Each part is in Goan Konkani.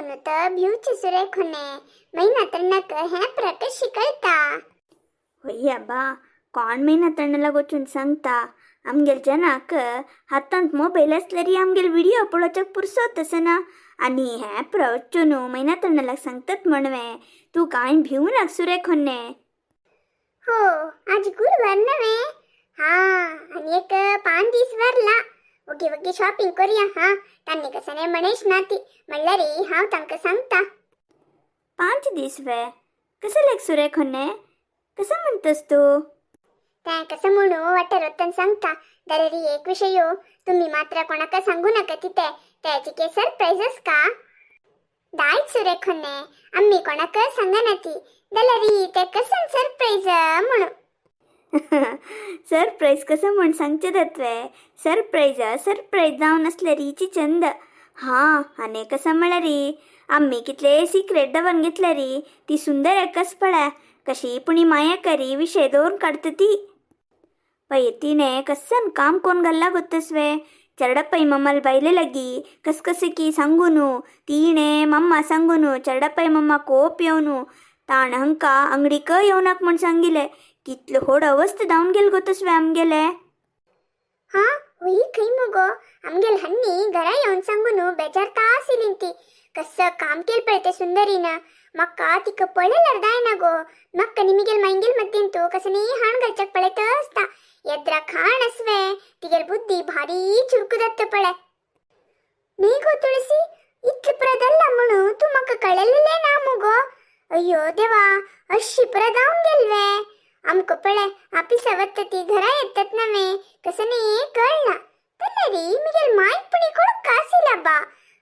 अंतू तर भिवचे सुरेखोने मैना तण्णाक हें प्र कशी कळटा? होय आबा, कोण मैना तण्णलाक वचून सांगता? आमगेल जनाक हातांत मोबायल आसल्यार आमगेल व्हिडिओ पळोवच्याक पुरसोत आसना आनी हें प्र वचून मैना तण्णलाक सांगतात म्हणवे. तूं कांय भिवू नाक सुरेखोन्ने. हो, आज गुरुवार नव्हे? हा, आणि एक 5 दीस वरला. वगी वगी शॉपिंग करूया. हा, तांणी कसं म्हणेश ना ती म्हणल्यार हांव तांकां सांगता. 5 दीस वे? कसं लेख सुरेखोन्ने, कसं म्हणतस तू? ते कसं म्हणू वाटर वतन सांगता. दरेरी एक विषय, तुम्ही मात्र कोणाका सांगू नका. तिथे त्याची के सरप्राईज का दायच सुरेखोन्ने, आम्ही कोणाक सांगना ती, दलरी ते कसं सरप्राईज म्हणू. सरप्राईज कसं म्हण सांगचे तत्वे? सरप्राईज सरप्राईज जावन आसल्यार ची चंद. हा, आनी कसं म्हळ्यार आम्ही कितले सिक्रेट दवरून घेतल्यारी ती सुंदर एकच पळय कशी पुणी माया करी विषय दवरून काडटा ती. पळय तिणे कसन काम कोण घाल्ला गोत्तस्वे. चरडप्पई मम्मल बायले लगी कस की सांगूनु, तिणे मम्मा सांगूनु, चरडप्पई मम्मा कोप येवनु ताण हंका अंगडीक येवनाक म्हण सांगिले. कितलो होड अवस्थ जावन गेल गोतस्वे आमगेले. हा, होई खंय मुगो, आमगेल हन्नी घरा येवन सांगून बेजारता आशिल्ली ती. कसं काम केलं पळय ते सुंदरीनं. मक्का तिका पळयल्यार जायना गो. मक्का निमिगेल मायंगेल मद्यंतू कसं नी हाण घालच्याक पळयत आसता. येद्रा खाण असवे, तिगेल बुद्धी भारी चुरकू जाता पळय. न्ही गो तुळसी, इतले प्रदल्ला म्हणून तूं म्हाका कळलेलें ना मुगो. अय्यो देवा, अशी परत जावन गेलवे. आमकां पळय आपिसा वता ती घरा येतात नवे, कसं न्ही कळना. तरी मिगेल मायक पुणी कोण कासिला बा.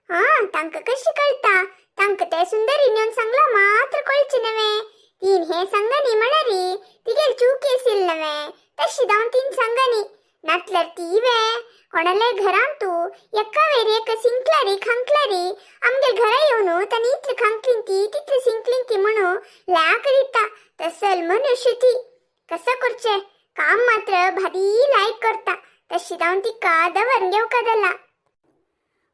हा, तांकां कशी कळटा? तांकां ते सुंदरीन येवन सांगला मात्र कळचे नवे. तीन हे सांगनी म्हळ्यार तिगेल चूक येशील नवे, तशी जावन तीन सांगनी. नातल्यार ती वे कोणाले घरान तू एका वेर एक सिंकलारी खांकलारी आमगेल घरा येवन तांणी इतले खांकलीन ती तितले सिंकलीन ती म्हणून लाक दिता. तसल मनुष्य ती. कसं करचे, काम मात्र भारी लायक करता. तशी जावन तिका दवर घेवका जाला.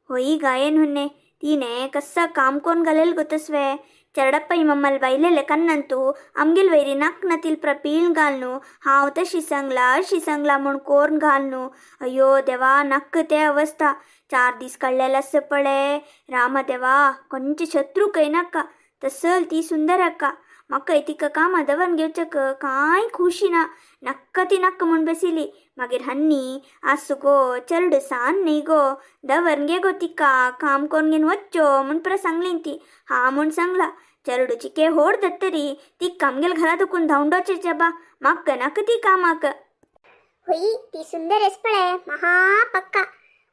होई गायन हुन्ने, तिणे कस्सा काम कोण घालेल गोतस्वे. चरडप्पई मम्मल बायलेले कन्नंतू आमगेल वैरी नाक नतील प्रपील घालनू, हांव तशी सांगला अशी सांगला म्हूण कोर्ण घालनू. अय्यो देवा, नक्क ते अवस्था. 4 दीस काडलेले आसा पळय. रामा देवा, कोणचे शत्रू खंय नाका तसल ती सुंदर अक्का. म्हाका तिका कामां दवरून घेवच्याक कांय खुशी ना. नक्का ती नक्क म्हूण बसिली. मागीर हन्नी आसूं गो, चरड सान न्ही गो, दवर घे गो तिका, काम कोण घेवन वच्चो म्हूण परत सांगली ती. हा म्हूण सांगला. चरडूची के होड दत्तरी ती आमगेल घरा दुखून धांवडोचे बा. म्हाका नाका ती कामाक. होई, ती सुंदर एस पळय महा पक्का.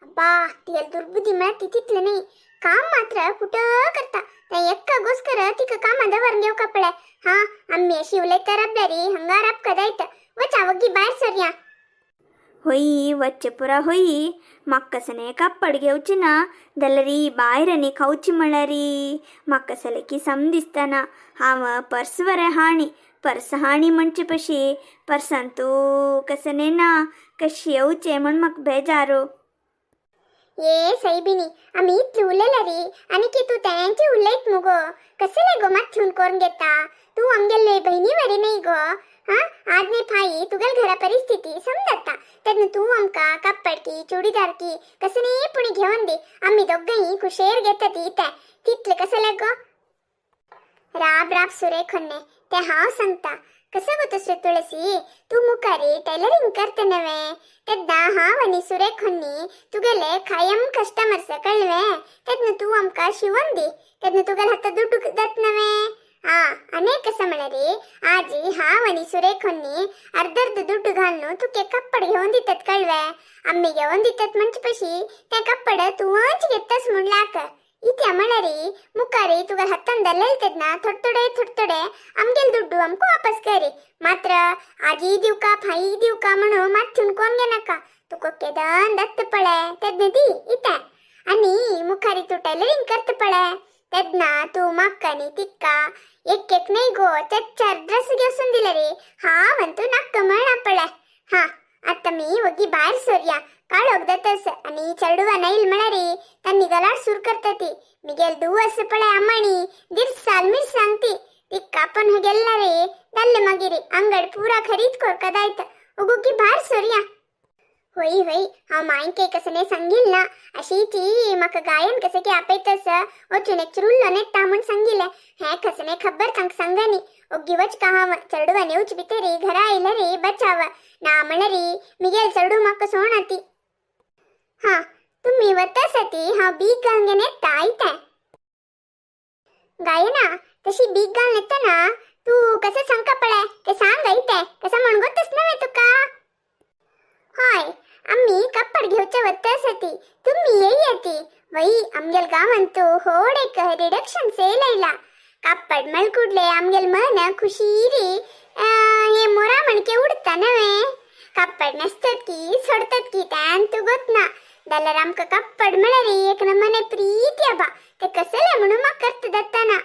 अब्बा, तिगेल दुर्बुद्धी म्हळ्यार ती तितले न्ही, काम मात्र कुठं करता. त्या एक्का गोस्कर तिका कामा दवर घेवका पळय. हा, आम्ही अशी उलयता राबल्यारी हंगा राबका जायत. वचा वग्गी भायर सरया. होई, वच्चे पुरा. होई, म्हाका कापड घेवची ना जाल्यार भायर आनी खावची म्हळ्यार म्हाका सलेकी सम दिसतना. हांव पर्स बरें हाणी पर्स हाणी म्हणचे पशी पर्सान तूं कसं ना कशी येवचें म्हण म्हाका बेजारो. ये सैबिनी, आम्ही इतली उलयल्यारी आनी की तूं तेंचे उलयत मुगो. कसले गो माथ्यून करून घेता तूं? आमगेले बहिणी वरी न्ही गो? हा, आज न्ही फाई तुगेल घरा परिस्थिती समजता. तेन्ना तूं आमकां कापड की चुडीदार की कसं न्ही पुणी घेवन दी, आम्ही दोगांय कुशेर घेता ती. ते तितले कसले गो? राब राब सुरेखन्ने, ते हांव सांगता. कसं गो तसं तुळसी, तूं मुखारी टेलरिंग करता नवे, तेन्ना हांव आनी सुरेखन्नी तुगेले कायम कस्टमर्स, कळवे? तेन्ना तूं आमकां शिवोन दी, तेन्ना तुगेले हाता दुड्डू जात नवे. हा, अनेक कसं म्हळ्यार आजी हांव आनी सुरेखन्नी अर्द अर्द दुड्डू घालून तुके कपड घेवन दितात, कळवे? आम्ही घेवन दितात म्हणचे पशी ते कपड तूंच घेतस म्हणलाक. इत्या म्हळ्यार मुखारी तुका हातान धरलेले तेन्ना थोडे थोडे थोडे थोडे आमगेल दुड्डू आमकां वापस करी. मात्र आजी दिवका फाई दिवका म्हणून माथ्यून कोण घेनाका. तुका केदन दत्त पळय तेन्ना दी इत्या. आनी मुखारी तूं टेलरिंग करता पळय, तेन्ना तूं म्हाका आनी तिका एक एक न्ही गो, चार चार ड्रेस घेवसून दिले रे. हांव आनी तूं नाक्क मेळना पळय. हा, आतां मी वगी भायर सरया. काळोख जातस आनी चेडवां नैल म्हळ्यार तांणी गलाट सुर करता ती. मिगेल धूव आसा पळय अम्माणी दिरसाल मिरसांग ती तिका कापून गेल्ला रे जाल्ले मागीर अंगड पुरा खरीद कोरका दायत उगुकी भायर सोरया. होय होय, हांव मांयके कसने सांगील ना अशी ती म्हाका गायन कसं की आपयतस वचून एक चुरुल्लो नेता म्हूण सांगिल्लें. हें कसने खबर तांकां सांगनी. ओग्गी वच का हांव चेडवान येवच भितरी घरा आयले रे बचाव ना म्हणरी मिगेल चेडू म्हाका सोण ती. हां, तुम्ही वतासती हांव बीग घालून नेता आयतें. गायना तशी बीग घालून येतना तू कसं सांगका पळय ते सांग आयतें कसं म्हणगोतच नव्हे तुका. हय, आम्ही कप्पड घेवचे वत्तासती तुम्ही येयती वई. आमगेल गावांतू होड एक रिडक्शन सेल आयला. कापड मळ ಕೂಡ್ಲೆ आमगेल मन खुशीरी हे मोरा मणके उडता नव्हे. कापड नेसतात की सोडतात की त्यांतू गोत ना, जाल्यार आमकां कापड म्हळ्यार एक नमने प्रीती आबा. ते कसले म्हणून म्हाका करता जाताना.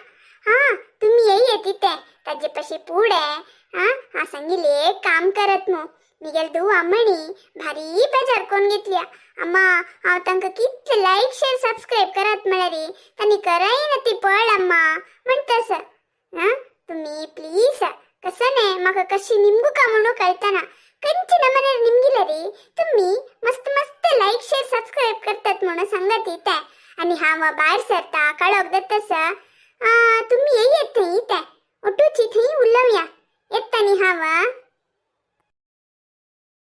हा, तुम्ही येय तिथे ताजे पशी पुढे. हा हा, सांगिले एक काम करत मू. मिगेल धूव अम्मणी भारी बेजार कोण घेतल्या. अम्मा, हांव तांकां कितले लायक शेअर सबस्क्राईब करात म्हळ्यार तांणी कराय ना ती पळ अम्मा म्हणतस. हा, तुम्ही प्लीज कसं नाही म्हाका कशी निमगू का म्हणून कळतना खंयचे नमने निमगिले रे. तुम्ही मस्त मस्त लाईक शेअर सबस्क्राईब करतात म्हणून सांगत येते आणि हांव भायर सरता काळोख जातस. तुम्ही येत थंय ते ओटूची थंय उलोवया येता न्ही हांव.